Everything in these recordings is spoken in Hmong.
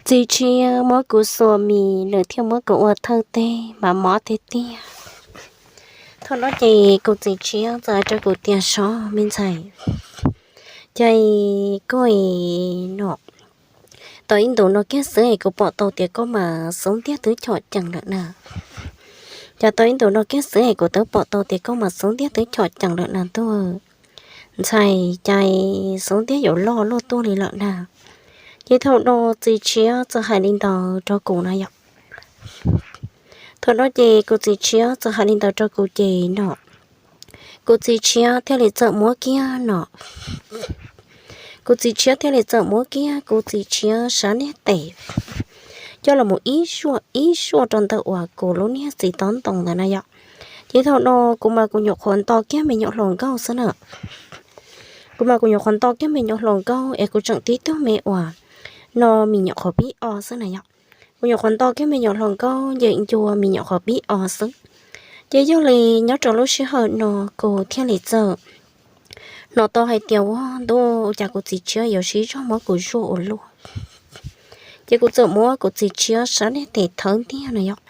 Txiv tshiab muab kuv xuas mis, nws thiaj muab kuv ua thawj teg mas mob tiag tiag. Thaum no ces kuv txiv tshiab txawm hais rau kuv tias, Sov me ntxhais, cas koj no tau ib ntus no kiag xwb es kuv pom tau tias koj mas xub ntiag twb chom cees lawm na. Cas tau ib ntus no kiag xwb es kuv twb pom tau tias koj mas xub ntiag twb chom cees lawm na tus ntxhais, cas xub ntiag yuav loj luaj tuaj li lawm na. Ces thaum no txiv tshiab txawm hais li ntawd rau kuv na yom. Thaum no ces kuv txiv tshiab txawm hais li ntawd rau kuv ces no kuv txiv tshiab thiaj li txawm muab kiag no, kuv txiv tshiab thiaj li txawm muab kiag kuv txiv tshiab sab niag tes coj los mus ib suaj ib suaj rau ntawm uas kuv lub niag txiv tob ntoo ntawd na yom. Ces thaum no kuv mas kuv nyuam qhuav nto kiag me nyuam hluas nkauj xwb na. Kuv mas kuv nyuam qhuav nto kiag me nyuam hluas nkauj es kuv tseem tib tug me uas no mis nyuam qhuav pib o xwb na yom. Kuv nyuam qhuav nto kiag me nyuam hluas nkauj nce ncua mis nyuam qhuav pib o xwb. Ces yog li nyob rau lub sij hawm no kuv thiaj li txawm hnov tau hais tias ua ntuj, cas kuv txiv tshiab yuav sib zog muab kuv zuaj ua luaj. Ces kuv txawm muab kuv txiv tshiab sab niag tes thawb ntiag na yom.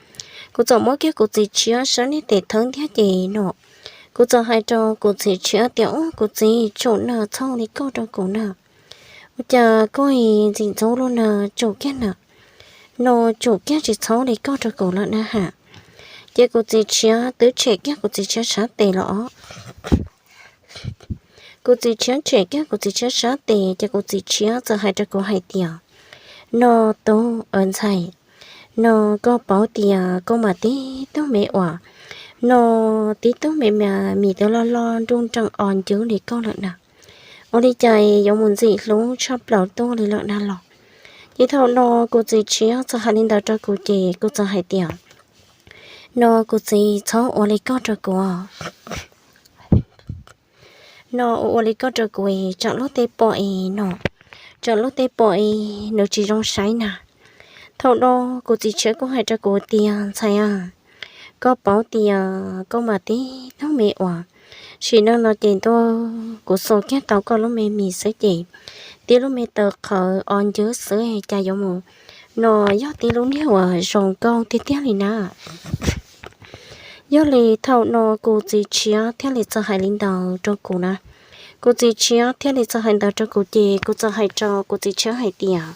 Kuv txawm muab kiag kuv txiv tshiab sab niag tes thawb ntiag ces no kuv txawm hais rau kuv txiv tshiab tias, Ub, kuv txiv, tsum na, txhob ua li koj rau kuv na. Ua cas koj ntxim ntxub luaj na, tsum kiag na, no tsum kiag tsis txhob ua li koj rau kuv lawm na ha. Ces kuv txiv tshiab twb tshem kiag kuv txiv tshiab sab tes los os. Kuv txiv tshiab tshem kiag kuv txiv tshiab sab tes ces kuv txiv tshiab txawm hais rau kuv hais tias, No tub ntxhais, no koj paub tias koj mas tib tug me uas, no tib tug me mas mis twb loj loj nruj nreem o ncwb li koj lawm na, ua li cas yuav mus ntxim hlub tshaj plaws tuaj li lawm na los? Ces thaum no kuv txiv tshiab txawm hais li ntawd rau kuv ces kuv txawm hais tias, No kuv txiv, txhob ua li koj rau kuv. No ua ua li koj rau kuv es tsam luag tej pom es no, tsam luag tej pom es nws tsis zoo saib na. Thaum no kuv txiv tshiab kuj hais rau kuv tias, Ntxhais a, koj paub tias koj mas tib tug me uas, sim neej no ces ntuj, kuv xuas kiag tau koj lub me mis xwb ces tib lub me taw qhawv o ncwb xwb cas yuav mus, no yog tib lub niag uas zoo nkauj tiag tiag li na. Yog li thaum no kuv txiv tshiab thiaj li txawm hais li ntawd rau kuv na. Kuv txiv tshiab thiaj li txawm hais ntawd rau kuv ces kuv txawm hais rau kuv txiv tshiab hais tias,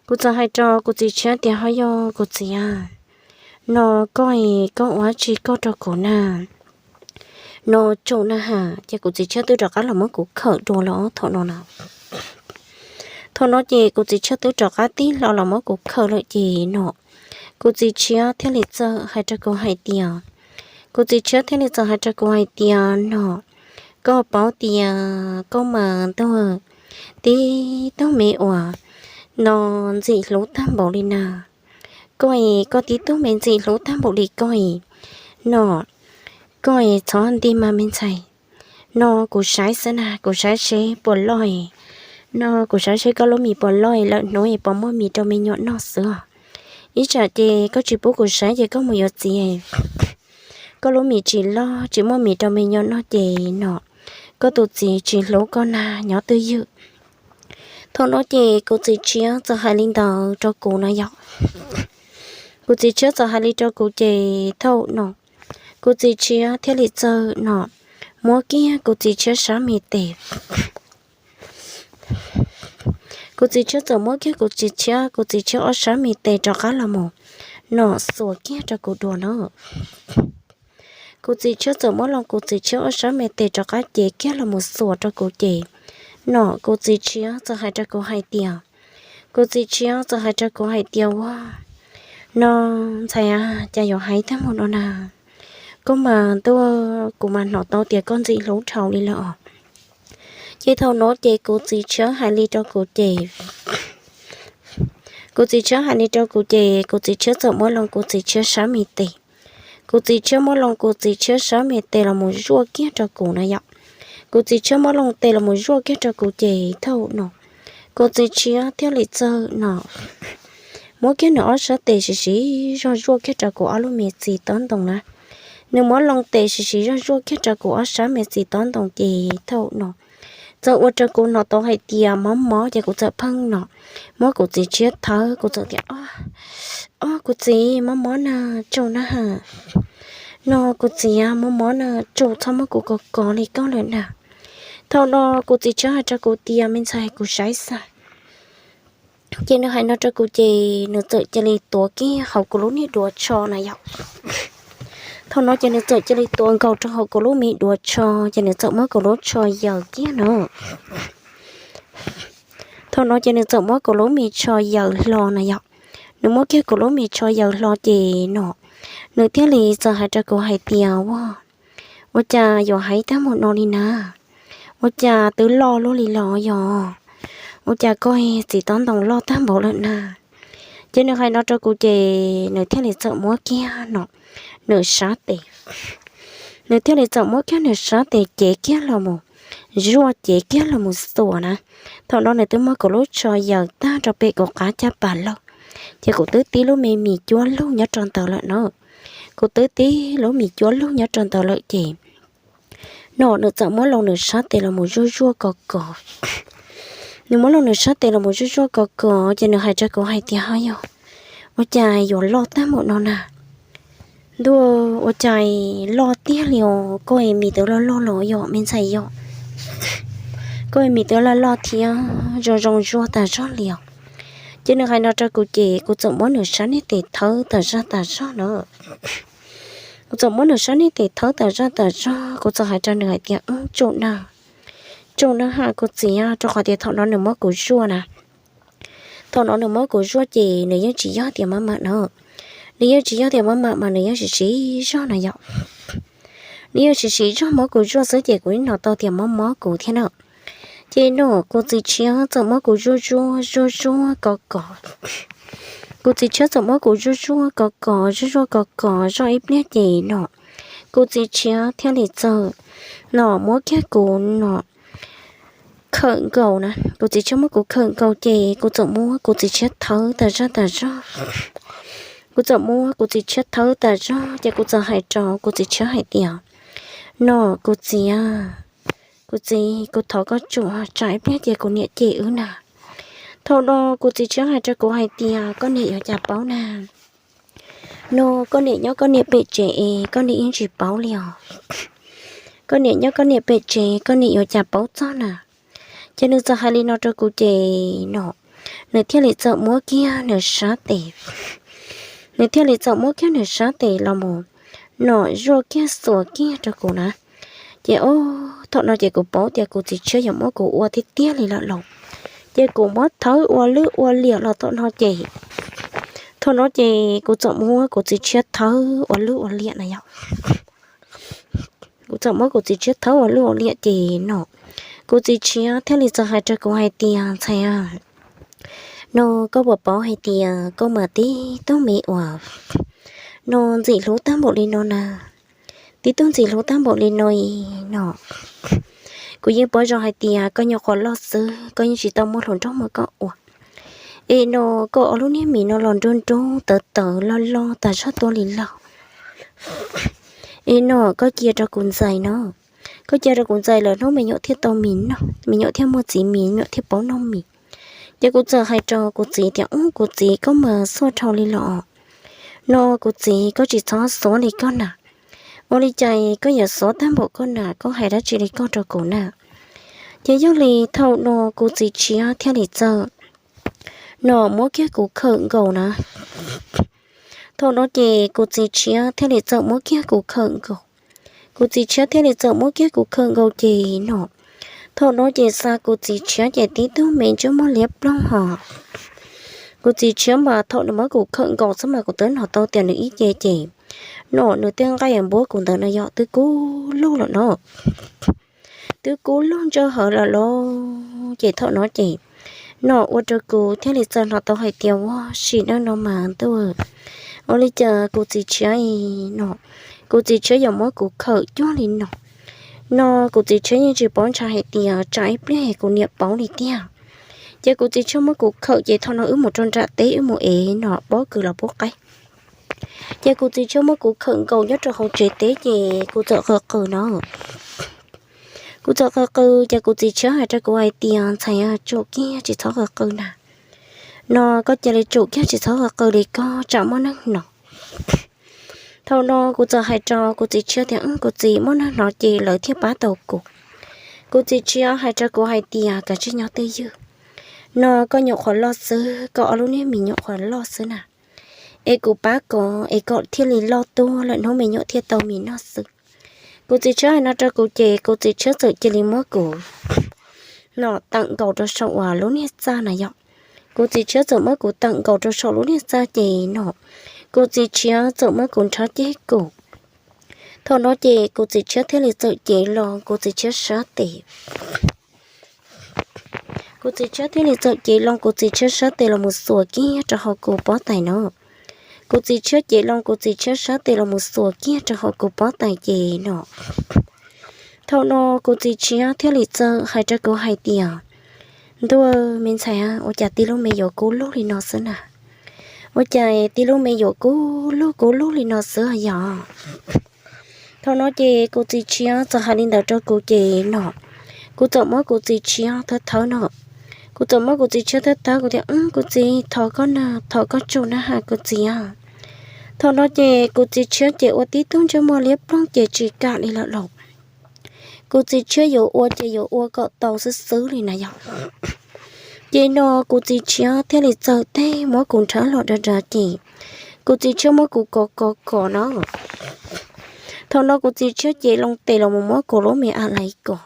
kuv txawm hais rau kuv txiv tshiab tias, Ho yog kuv txiv a, no koj es koj ua tsi koj rau kuv na, no tsum na ha. Ces kuv txiv tshiab twb rov qab los muab kuv khawm dua lawm thaum no na. Thaum no ces kuv txiv tshiab twb rov qab tig hlo los muab kuv khawm lawm ces no kuv txiv tshiab thiaj li txawm hais rau kuv hais tias, kuv txiv tshiab thiaj li txawm hais rau kuv hais tias, No koj paub tias koj mas ntuj, tib tug me uas, no ntxim hlub tag npaum li na. Koj es koj tib tug me ntxim hlub tag npaum li koj es, no koj es txhob nti mas me ntxhais. No kuv saib xwb na, kuv saib seb puas loj, no kuv saib seb koj lub mis puas loj, lawm hnub es puas muaj mis rau me nyuam noj xwb os. Ib tsam ces koj tsis pub kuv saib ces koj mus yuav txiv, koj lub mis tsis loj tsis muaj mis rau me nyuam noj ces no koj tus txiv tsis hlub koj na, nyob twj ywm. Thaum no ces kuv txiv tshiab txawm hais li ntawd rau kuv na yom. Kuv txiv tshiab txawm hais li rau kuv ces thaum no kuv txiv tshiab thiaj li txawm no muab kiag kuv txiv tshiab sab me tes. Kuv txiv tshiab txawm muab kiag kuv txiv tshiab, kuv txiv tshiab ob sab me tes rov qab los mus, no xuas kiag rau kuv dua na. Kuv txiv tshiab txawm muab loo kuv txiv tshiab ob sab me tes rov qab cev kiag los mus xuas rau kuv ces, no kuv txiv tshiab txawm hais rau kuv hais tias, kuv txiv tshiab txawm hais rau kuv hais tias, Ua, no ntxhais a, cas yuav hais tag mus no na. Koj mas ntuj, kuv mas hnov tau tias koj ntxim hlub dhau li lawm os. Ces thaum no ces kuv txiv tshiab hais li rau kuv ces, kuv txiv tshiab hais li rau kuv ces kuv txiv tshiab txawm muab loo kuv txiv tshiab sab me tes. Kuv txiv tshiab muab loo kuv txiv tshiab sab me tes los mus zuaj kiag rau kuv na yom. Kuv txiv tshiab muab loo tes los mus zuaj kiag rau kuv ces thaum no kuv txiv tshiab thiaj li txawm no muab kiag nws ob sab tes siv siv zog zuaj kiag rau kuv ob lub me txiv tob ntoo na. Nws muab loo tes siv siv zog zuaj kiag rau kuv ob sab me txiv tob ntoo ces thaum no txawm ua rau kuv hnov tau hais tias mob mob ces kuv txawm pheej no muab kuv txiv tshiab thawb, kuv txawm tias, Ob, kuv txiv, mob mob na, tsaus na has. No kuv txiv, mob mob na, tsaus, txhob muab kuv kov kov li koj lawm na. Thaum no kuv txiv tshiab hais rau kuv tias, Me ntxhais, kuv saib xwb. Ces nws hais no rau kuv ces nws txawm cia li tuav kiag hauv kuv lub niag duav tsho na yom. Thaum no ces nws txawm cia li tuav nkaus rau hauv kuv lub me duav tsho, ces nws txawm muab kuv lub tsho yaws kiag no. Thaum no ces nws txawm muab kuv lub me tsho yaws hlo na yom. Nws muab kiag kuv lub me tsho yaws hlo ces no, nws thiaj li txawm hais rau kuv hais tias, Ua, ua cas yuav hais tag npaum no li na? Ua cas twb loj luaj li los yog? Ua cas koj txiv tob ntoo loj tag npaum lawm na? Ces nws hais no rau kuv ces nws thiaj li txawm muab kiag no nws sab tes, nws thiaj li txawm muab kiag nws sab tes cev kiag los mus, zuaj cev kiag los mus xuas na. Thaum no nws twb muab kuv lub tsho yaws tag rau pem kuv qab caj pas lawm, ces kuv twb tib lub me mis cuab lug nyob rau ntawd lawm na. Kuv twb tib lub mis cuab lug nyob rau ntawd lawm ces no nws txawm muab los nws sab tes los mus zuaj zuaj kov kov. Nws muab los nws sab tes los mus zuaj zuaj kov kov ces nws hais rau kuv hais tias, Ho yog, ua cas yuav loj tag npaum no na? Ntuj, ua cas loj tiag li os, koj es mis twb loj loj los yog me ntxhais yog? Koj es mis twb loj loj thiab zoo zoo zuag tas zog li os. Ces nws hais no rau kuv ces kuv txawm muab nws sab niag tes thawb tas zog tas zog na. Kuv txawm muab nws sab niag tes thawb tas zog tas zog, kuv txawm hais rau nws hais tias, Tsaus na, tsaus na has kuv txiv, rau qhov tias thaum no nws muab kuv zuaj na. Thaum no nws muab kuv zuaj ces nws yeej tsis yog tias maj mam na. Nws yeej tsis yog tias maj mam mas nws yeej siv siv zog na yom. Nws yeej siv siv zog muab kuv zuaj xwb ces kuv yeej hnov tau tias mob mob kuv thiab na. Ces no kuv txiv tshiab txawm muab kuv zuaj zuaj zuaj zuaj kov kov. Kuv txiv tshiab txawm muab kuv zuaj zuaj kov kov zuaj zuaj kov kov zoj ib pliag ces no kuv txiv tshiab thiaj li txawm no muab kiag kuv no khawm nkaus na. Kuv txiv tshiab muab kuv khawm nkaus ces kuv txawm muab kuv txiv tshiab thawb tas zog tas zog. Kuv txawm muab kuv txiv tshiab thawb tas zog ces kuv txawm hais rau kuv txiv tshiab hais tias, No kuv txiv, kuv txiv, kuv thov koj tsuas tsam ib pliag ces kuv niam cem wb na. Thaum no kuv txiv tshiab hais rau kuv hais tias, Koj niam yuav cas paub na? No koj niam nyob koj niam pem tsev es koj niam yeej tsis paub li os. Koj niam nyob koj niam pem tsev, koj niam yuav cas paub txog na? Ces nws txawm hais li no rau kuv ces no nws thiaj li txawm muab kiag nws sab tes, nws thiaj li txawm muab kiag nws sab tes los mus no zuaj kiag xuas kiag rau kuv na. Ces o, thaum no ces kuv paub tias kuv txiv tshiab yuav muab kuv ua tiag tiag li lawm los, ces kuv muab thawb ua lwj ua liam los thaum no ces, thaum no ces kuv txawm muab kuv txiv tshiab thawb ua lwj ua liam na yom. Kuv txawm muab kuv txiv tshiab thawb ua lwj ua liam ces no kuv txiv tshiab thiaj li txawm hais rau kuv hais tias, Ntxhais a, no koj puas paub hais tias koj mas tib tug me uas no ntxim hlub tag npaum li no na? Tib tug ntxim hlub tag npaum li no no, kuv yeej paub zoo hais tias koj nyuam qhuav loj xwb, koj yeej tsis tau muaj hluas nraug muab koj ua. Es no koj ob lub niag mis no los nruab nruab tawv tawv loj loj tas zog tuaj li lauj. Es no koj cia rau kuv ntxais no, koj cia rau kuv ntxais lawm hnub me nyuam thiaj tau mis noj, me nyuam thiaj muaj txiv mis, me nyuam thiaj paub noj mis. Ces kuv txawm hais rau kuv txiv tias, Ub, kuv txiv, koj mas xuaj dhau li los. No kuv txiv, koj tsis txhob xuab li koj na. Ua li cas koj yuav xuab tag npaum koj na, koj hais dab tsi li koj rau kuv na? Ces yog li thaum no kuv txiv tshiab thiaj li txawm no muab kiag kuv khawm nkaus na. Thaum no ces kuv txiv tshiab thiaj li txawm muab kiag kuv khawm nkaus. Kuv txiv tshiab thiaj li txawm muab kiag kuv khawm nkaus ces no, thaum no ces xa kuv txiv tshiab ces tib tug me ntsej muag liab ploog ho. Kuv txiv tshiab mas thaum nws muab kuv khawm nkaus xwb mas kuv twb hnov tau tias nws ib ce ces no nws tej nqaij npuab kuv ntawd no yog twb kub lug lawm no, twb kub lug ntsawj hawv lawm lauj. Ces thaum no ces no ua rau kuv thiaj li txawm hnov tau hais tias, Ua, sim neej no mas ntuj, ua li cas kuv txiv tshiab no, kuv txiv tshiab yuav muab kuv khawm cuag li no. No kuv txiv tshiab yeej tsis paub ntshai hais tias tsam ib pliag kuv niam paub li tiag. Ces kuv txiv tshiab muab kuv khawm ces thaum no wb mus rau nram teb, wb mus ev no pob kws los pub qaib. Ces kuv txiv tshiab muab kuv khawm nkaus nyob rau hauv tsev teb ces kuv txawm qw qw no, Kuv txawm qw qw ces kuv txiv tshiab hais rau kuv hais tias, ntxhais, tsum kiag tsis txhob qw qw na. No koj cia li tsum kiag tsis txhob qw qw li, koj tsam muaj neeg hnov. Thaum no kuv txawm hais rau kuv txiv tshiab tias, kuv txiv, muaj neeg hnov ces lawv thiaj pab tau kuv. Kuv txiv tshiab hais rau kuv hais tias, kav tsij nyob twj ywm. No koj nyuam qhuav loj xwb, koj ob lub niag mis nyuam qhuav loj xwb na, es kuv pab koj es koj thiaj li loj tuaj, lwm hnub me nyuam thiaj tau mis noj xwb. Kuv txiv tshiab hais no rau kuv ces kuv txiv tshiab txawm cia li muab kuv no tawm nkaus rau saum uas lub niag txaj na yom. Kuv txiv tshiab txawm muab kuv tawm nkaus rau saum lub niag txaj ces no kuv txiv tshiab txawm muab kuv nrhab ceg kuv. Thaum no ces kuv txiv tshiab thiaj li txawm cev loo kuv txiv tshiab sab tes. Kuv txiv tshiab thiaj li txawm cev loo kuv txiv tshiab sab tes los mus xuas kiag rau hauv kuv pob tais no. Kuv txiv tshiab cev loo kuv txiv tshiab sab tes los mus xuas kiag rau hauv kuv pob tais ces no thaum no kuv txiv tshiab thiaj li txawm hais rau kuv hais tias, ntuj, me ntxhais, ua cas tib lub me yuav kub lug li no xwb na? Ua cas tib lub me yuav kub lug kub lug li no xwb yom? Thaum no ces kuv txiv tshiab txawm hais li ntawd rau kuv ces no kuv txawm muab kuv txiv tshiab thawb thawb no. Kuv txawm muab kuv txiv tshiab thawb thawb, kuv tias, kuv txiv, thov koj na, thov koj tsum na has kuv txiv. Thaum no ces kuv txiv tshiab ces ua tib tug ntsej muag liab ploog ces tsis kam li lawm los. Kuv txiv tshiab yuav ua ces yuav ua kom tau xwb xwb li na yom. Ces no kuv txiv tshiab thiaj li txawm teg muab kuv nrhab los dav dav ces kuv txiv tshiab muab kuv kov kov kov no. Thaum no kuv txiv tshiab cev loo tes los mus muab kuv lub me a laiv kov.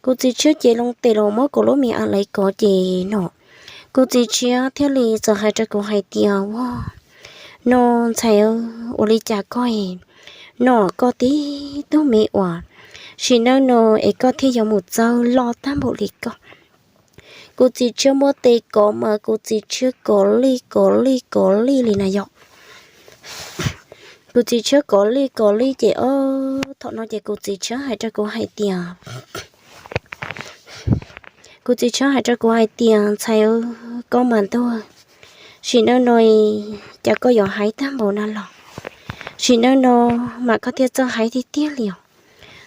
Kuv txiv tshiab cev loo tes los muab kuv lub me a laiv kov ces no kuv txiv tshiab thiaj li txawm hais rau kuv hais tias, ua, no ntxhais, ua li cas koj, no koj tib tug me uas sim neej no es koj thiaj yuav mus txawj loj tag npaum li koj? Kuv txiv tshiab muab tes kov mas kuv txiv tshiab kov li kov li kov li li na yom. Kuv txiv tshiab kov li kov li ces o, thaum no ces kuv txiv tshiab hais rau kuv hais tias, kuv txiv tshiab hais rau kuv hais tias, ntxhais, koj mas ntuj, sim neej no cas koj yuav haib tag npaum no los? Sim neej no mas koj thiaj txawj haib tiag tiag li os.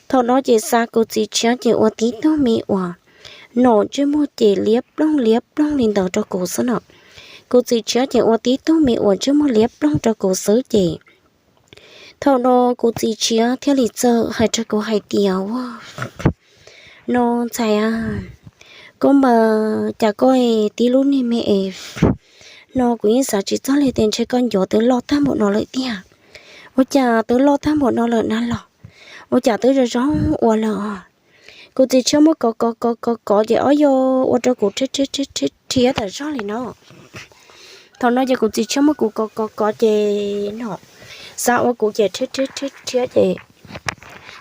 Thaum no ces xa kuv txiv tshiab ces ua tib tug me uas no ntsej muag ces liab ploog liab ploog li ntawd rau kuv xwb no. Kuv txiv tshiab ces ua tib tug me uas ntsej muag liab ploog rau kuv xwb ces thaum no kuv txiv tshiab thiaj li txawm hais rau kuv hais tias, ua, no ntxhais, koj mas cas koj tib lub niag me es no kuv yeej xav tsis txog li tias ntshe koj ncuav twb loj tag npaum no lawm tiag. Ua cas twb loj tag npaum no lawm na los? Ua cas twb zoo zoo ua lawm os? Kuv txiv tshiab muab kov kov kov kov kov ces o, yog ua rau kuv rhiab rhiab rhiab rhiab rhiab tas zog li no. Thaum no ces kuv txiv tshiab muab kuv kov kov kov ces no xav ua kuv ces rhiab rhiab rhiab rhiab ces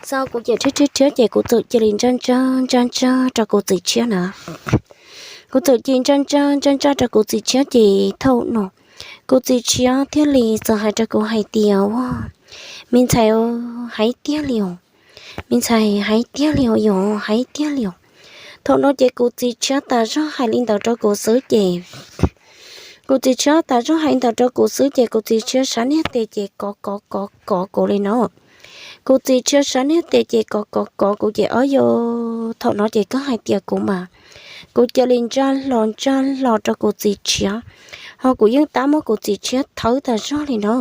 xav ua kuv ces rhiab rhiab rhiab ces kuv txawm cia li ntsaj ntsaj ntsaj ntsaj rau kuv txiv tshiab na. Kuv txawm cia li ntsaj ntsaj ntsaj ntsaj rau kuv txiv tshiab ces thaum no kuv txiv tshiab thiaj li txawm hais rau kuv hais tias, ua, me ntxhais, haib tiag li os. Me ntxhais, haib tiag li os, yog haib tiag li os. Thaum no ces kuv txiv tshiab tas zog hais li ntawd rau kuv xwb ces kuv txiv tshiab tas zog hais li ntawd rau kuv xwb ces kuv txiv tshiab sab niag tes ces kov kov kov kov kuv li no. Kuv txiv tshiab sab niag tes ces kov kov kov kuv ces o, yog thaum no ces koj hais tias kuv mas kuv cia li ntsaj hlo ntsaj hlo rau kuv txiv tshiab, ho kuv yeej tab muab kuv txiv tshiab thawb tas zog li no.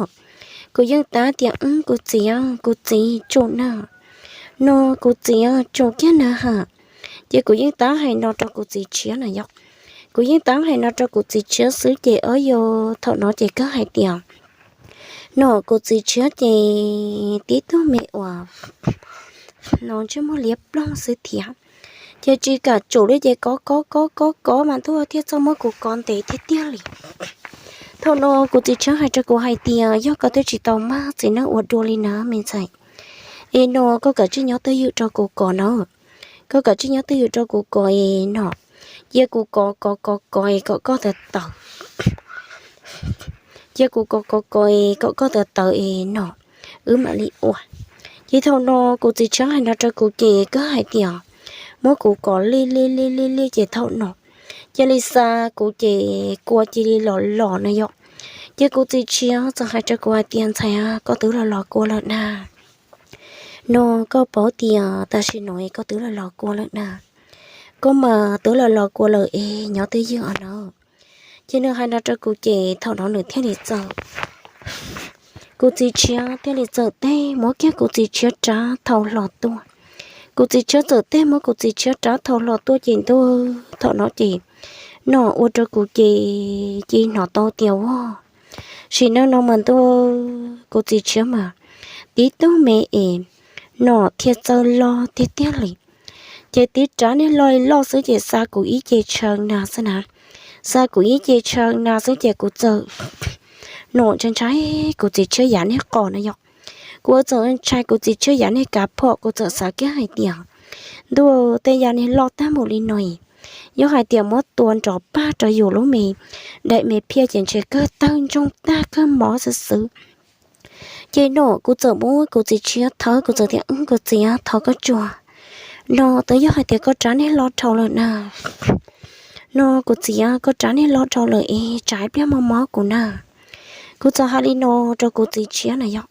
Kuv yeej tab tias, kuv txiv, kuv txiv tsum na, no kuv txiv tsum kiag na ha. Ces kuv yeej tab hais no rau kuv txiv tshiab na yom. Kuv yeej tab hais no rau kuv txiv tshiab xwb ces o, yog thaum no ces koj hais tias no kuv txiv tshiab ces tib tug me uas no ntsej muag liab ploog xwb thiab. Ces tsis kam tsum li ces kov kov kov kov kov mas ntuj thiaj txawj muab kuv kov ntev tiag tiag li. Thaum no kuv txiv tshiab hais rau kuv hais tias, yog koj twb tsis tau mag txiv neej ua dua li na me ntxhais, es no koj kav tsij nyob twj ywm rau kuv kov na. Koj kav tsij nyob twj ywm rau kuv kov es no, cia kuv kov kov kov kov es kom koj tawv tawv. Cia kuv kov kov kov es kom koj tawv tawv es no wb mam li ua. Ces thaum no kuv txiv tshiab hais no rau kuv ces koj hais tias muab kuv kov li li li li li ces thaum no cia li xa kuv ces kua cia li los los na yom. Ces kuv txiv tshiab txawm hais rau kuv hais tias, ntxhais, koj twb los los kua lawm na. No koj paub tias tam sim no koj twb los los kua lawm na. Koj mas twb los los kua lawm es nyob twj ywm os no. Ces nws hais no rau kuv ces thaum no nws thiaj li txawm, kuv txiv tshiab thiaj li txawm teg muab kiag kuv txiv tshiab rab thau hlo tuaj. Kuv txiv tshiab txawm teg muab kuv txiv tshiab rab thau hlo tuaj ces ntuj, thaum no ces no ua rau kuv ces cia hnov tau tias ua, sim neej no mas ntuj, kuv txiv tshiab mas tib tug me es no thiaj txawj loj tiag tiag li. Ces tib rab niag loj loj xwb ces xa kuv ib ce tshaw na xwb na. Xa kuv ib ce tshaw na xwb ces kuv txawm no ntshai ntshai kuv txiv tshiab yav niag qos na yom. Kuv txawm ntshai kuv txiv tshiab yav niag kav phom, kuv txawm xav kiag hais tias ntuj, tej yam niag loj tag mus li no, yog hais tias muab tua nrov pag rau yus lub me daim me phiaj ces ntshe kawg tawg ntsoog tag kawg mob xwb xwb. Ces no kuv txawm muab kuv txiv tshiab thawb, kuv txawm tias, Kuv txiv, thov koj tsuag, no twb yog hais tias koj rab niag loj dhau lawm na. No kuv txiv, koj rab niag loj dhau lawm es tsam ib pliag mob mob kuv na. Kuv txawm hais li no rau kuv txiv tshiab na yom.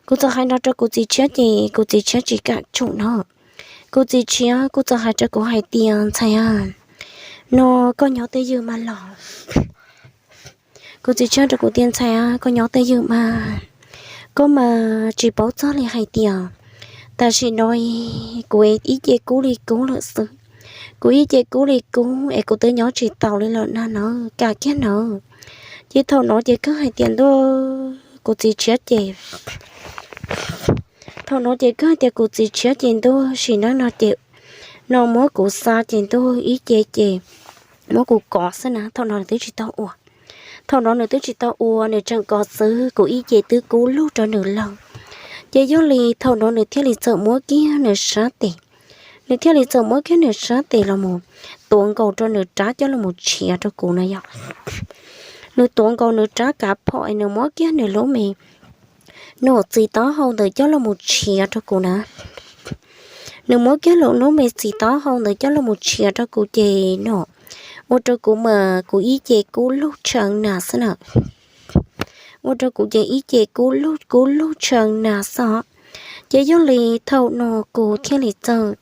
Kuv txawm hais no rau kuv txiv tshiab ces kuv txiv tshiab tsis kam tsum no. Kuv txiv tshiab kuj txawm hais rau kuv hais tias, Ntxhais, no koj nyob twj ywm mas los. Kuv txiv tshiab rau kuv tias, Ntxhais, koj nyob twj ywm mas, koj mas tsis paub txog li hais tias tam sim no kuv ib ce kub li kub lawm xwb. Kuv ib ce kub li kub es kuv twb nyob tsis taus li lawm na no, kam kiag no. Ces thaum no ces kawg hais tias ntuj, kuv txiv tshiab ces thaum no ces kawg hais tias kuv txiv tshiab ces ntuj, sim neej no ces no muab kuv xa ces ntuj ib ce ces muab kuv kov xwb na. Thaum no nws twb tsis tau ua, thaum no nws twb tsis tau ua, nws tseem kov xwb, kuv ib ce twb kub lug rau nws lawm. Ces yog li thaum no nws thiaj li txawm muab kiag nws sab tes, nws thiaj li txawm muab kiag nws sab tes los mus tuav nkaus rau nws rab coj los mus tshiav rau kuv na yom. Nws tuav nkaus nws rab kav phom es nws muab kiag nws lub me no txiv taub hau ntawd coj los mus tshiav rau kuv na. Nws muab kiag lub me txiv taub hau ntawd coj los mus tshiav rau kuv ces no ua rau kuv mas kuv ib ce kub lug tshaw na xwb na. Ua rau kuv ces ib ce kub lug kub lug tshaw na xwb. Ces yog li thaum no kuv thiaj li txawm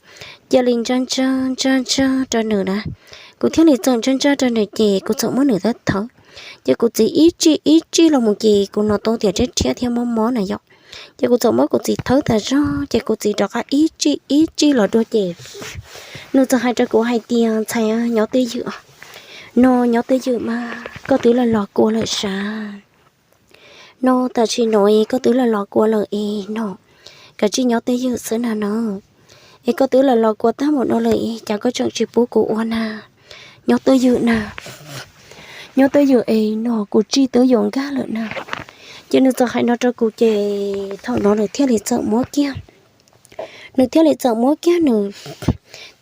cia li ntsaj ntsaj ntsaj ntsaj rau nws na. Kuv thiaj li txawm ntsaj ntsaj rau nws ces kuv txawm muab nws thawb thawb. Ces kuv txiv ib tsij ib tsij los mus ces kuv hnov tau tias rhiab rhiab thiab mob mob na yom. Ces kuv txawm muab kuv txiv thawb tas zog ces kuv txiv rov qab ib tsij ib tsij los dua ces nws txawm hais rau kuv hais tias, Ntxhais, nyob twj ywm, no nyob twj ywm mas koj twb los los kua lawm sav. No tam sim no koj twb los los kua lawm es no, kav tsij nyob twj ywm xwb na no. Es koj twb los los kua tag mus no lawm es cas koj tseem tsis pub kuv ua na? Nyob twj ywm na, nyob twj ywm es no kuv tsij twb yuav nkag lawm na. Ces nws txawm hais no rau kuv ces thaum no nws thiaj li txawm muab kiag, nws thiaj li txawm muab kiag nws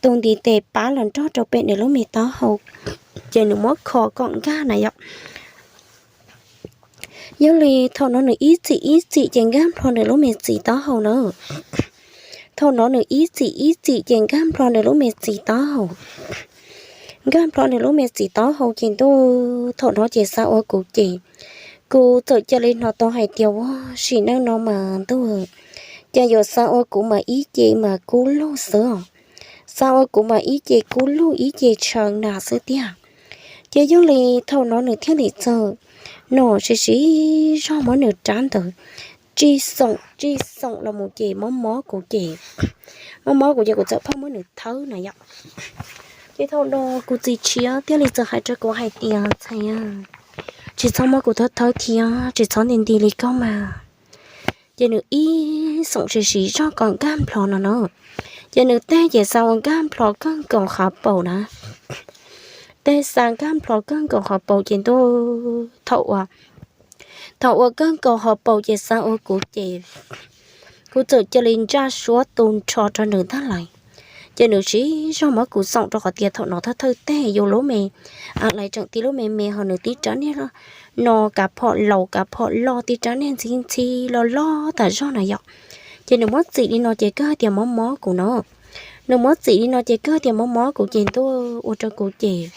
tus ntiv tes pab los nrog rau pem nws lub me taub hau, ces nws muab kho kom nkag na yom. Yog li thaum no nws ib txhim ib txhim ces nkag nplho nws lub me txiv taub hau na. Thaum no nws ib txhim ib txhim ces nkag nplho nws lub me txiv taub hau, nkag nplho nws lub me txiv taub hau ces ntuj, thaum no ces xav ua kuv ces kuv txawm cia li hnov tau hais tias ua sim neej no mas ntuj, ces yuav xav ua kuv mas ib ce mas kub lug xwb os. Xav ua kuv mas ib ce kub lug ib ce tshaw na xwb tiag. Ces yog li thaum no nws thiaj li txawm no siv siv zog muab nws rab ntawd tsij xoom tsij xoom los mus ces mob mob kuv ces, mob mob kuv ces kuv txawm pheej muab nws thawb na yom. Ces thaum no kuv txiv tshiab thiaj li txawm hais rau kuv hais tias, Ntxhais, tsis txhob muab kuv thawb thawb thiab tsis txhob nti nti li koj mas. Ces nws ib xoom siv siv zog kom nkag nplho no no, ces nws teg ces xav ua nkag nplho kawg nkaus qhov paum na. Teg xa nkag nplho kawg nkaus qhov paum ces ntuj, thaum ua, thaum ua kawg nkaus qhov paum ces xav ua kuv ces kuv txawm cia li ntsaj suab tu nrho rau nws ntag lais. Ces nws siv zog muab kuv xoom rau qhov tias thaum no thawj thawj teg yus lub me, a, lais tseem tib lub me me ho nws tib rab niag no kav phom laus kav phom loj tib rab niag ntxhib ntxhib loj loj tas zog na yom. Ces nws muab txim li no ces kawg tias mob mob kuv no. Nws muab txim li no ces kawg tias mob mob kuv ces ntuj ua rau kuv ces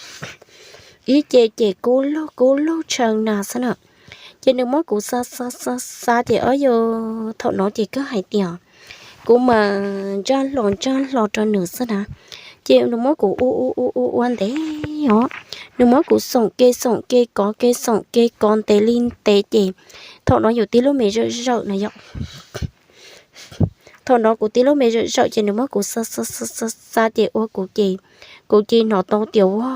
ib ce ces kub lug kub lug tshaw na xwb na. Ces nws muab kuv xa xa xa xa ces ob yus thaum no ces kawg hais tias kuv mas ntsaj hlo ntsaj hlo rau nws xwb na. Ces nws muab kuv ua ua ua ua ua ntev os, nws muab kuv xoom ke xoom ke kov ke xoom ke kov ntev li ntev ces thaum no yus tib lub me zawm zawm no yom. Thaum no kuv tib lub me zawm zawm ces nws muab kuv xa xa xa xa ces ua kuv ces, kuv ces hnov tau tias ua,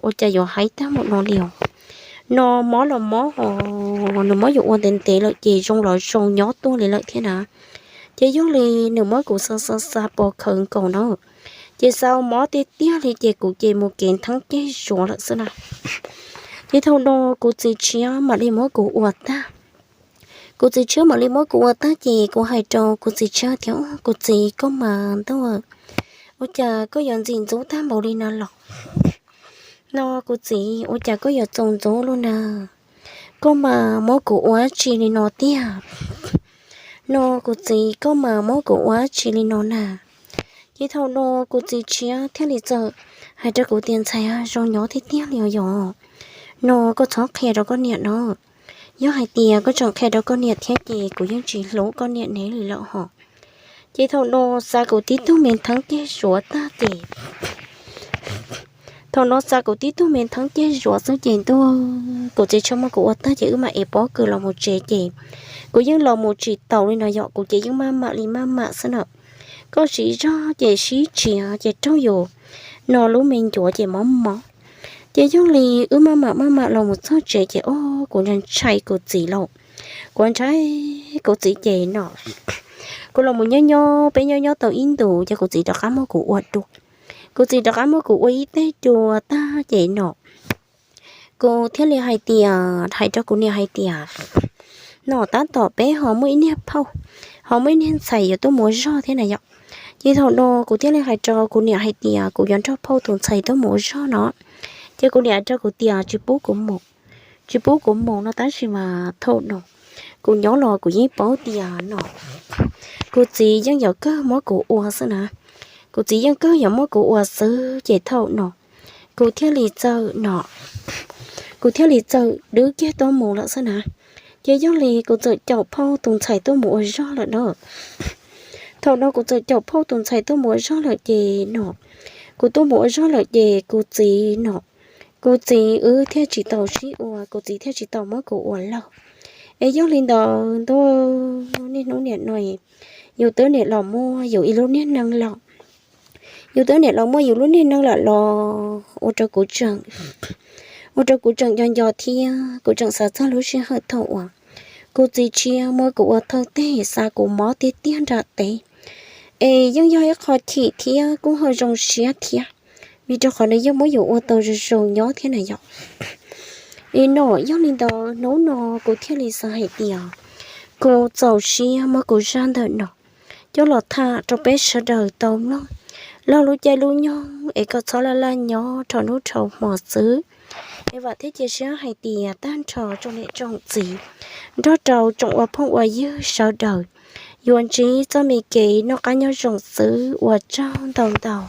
ua cas yuav haib tag mus no li os. No mob los mob os, nws muab yus ua ntev ntev lawm ces zoo los zoo nyob tuaj li lawm thiab na. Ces yog li nws muab kuv xa xa xa pos khawv nkaus na, ces xa mob tiag tiag li ces kuv ces mus kev ntheeb ceg zuav lawm xwb na. Ces thaum no kuv txiv tshiab mam li muab kuv ua tag. Kuv txiv tshiab mam li muab kuv ua tag ces kuv hais rau kuv txiv tshiab tias, Kuv txiv, koj mas ntuj, ua cas koj yuav ntxim ntxub tag npaum li no los? No kuv txiv, ua cas koj yuav txaus ntxub lub na? Koj mas muab kuv ua tsi li no tiag? No kuv txiv, koj mas muab kuv ua tsi li no na? Ces thaum no kuv txiv tshiab thiaj li txawm hais rau kuv tias, Ntxhais, zoo nyob tiag tiag li os yom. No koj txhob qhia rau koj niam no. Yog hais tias koj tseem qhia rau koj niam thiab ces kuv yeej tsis hlub koj niam nev li lawm hos. Ces thaum no xa kuv tib tug me ntheeb ceg zuav tag ces thaum no xa kuv tib tug me ntheeb ceg zuav xwb ces ntuj, kuv txiv tshiab muab kuv ua tag ces wb mam ev pob kws los mus tsev ces kuv yeej los mus tsis taus li no yom, kuv ces yeej maj mam li maj mam xwb na. Koj siv zog ces sib txiav ces raug yus no lub me ncuav ces mob mob. Ces yog li wb maj mam maj mam los mus txog tsev ces o, kuv ntshai ntshai kuv txiv lauj. Kuv ntshai kuv txiv ces no kuv los mus nyob nyob, peb nyob nyob tau ib ntus ces kuv txiv rov qab muab kuv ua dua. Kuv txiv rov qab muab kuv ua ib teg dua tag ces no kuv thiaj li hais tias, hais rau kuv niam hais tias, No tab tom peb ho muaj ib niag phauj, ho muaj ib niag ntxhais yuav tuaj mus ua zog thiab na yom. Ces thaum no kuv thiaj li hais rau kuv niam hais tias kuv yuav nrog phauj tus ntxhais tuaj mus ua zog no. Ces kuv niam hais rau kuv tias tsis pub kuv mus, tsis pub kuv mus no tab sis mas thaum no kuv nyob los kuv yeej paub tias no kuv txiv yeej yuav kawg muab kuv ua xwb na. Kuv txiv yeej kawg yuav muab kuv ua xwb ces thaum no kuv thiaj li txawm no, kuv thiaj li txawm dwb kiag tuaj mus lawm xwb na. Ces yog li kuv txawm caum phauj tus ntxhais tuaj mus ua zog lawm na. Thaum no kuv txawm caum phauj tus ntxhais tuaj mus ua zog lawm ces no, kuv tuaj mus ua zog lawm ces kuv txiv no, kuv txiv wb thiaj tsis tau sib ua, kuv txiv thiaj tsis tau muab kuv ua laug. Es yog li ntawd ntuj, niaj hnub niam no yus twb niam los muaj yus ib lub niag neej lawm, yus twb niam los muaj yus lub niag neej lawm los ua rau kuv tseem, ua rau kuv tseem nco nco thiab kuv tseem xav txog lub sij hawm thaum uas kuv txiv tshiab muab kuv ua thawj teg xa kuv mob tiag tiag nram teb. Es yeej yog ib qho chim thiab kuj ho zoo siab thiab, vim rau qhov nws yeej muab yus ua tau zoo zoo nyob thiab na yom. Es no yog li ntawd hnub no kuv thiaj li xav hais tias kuv txaus siab muab kuv zaj ntawm no coj los tham rau peb sawv daws tau mloog. Laug lub caij lub nyoog es koj txhob laj laj nyob rau hnub rau hmo xwb. Es vam thiab cia siab hais tias tag nrho tsoom niam tsoom txiv nrog rau tsoom ua phooj ua ywg sawv daws yuav ntsib txoj me kev noj qab nyob zoo xwb, ua tsaug ntau ntau.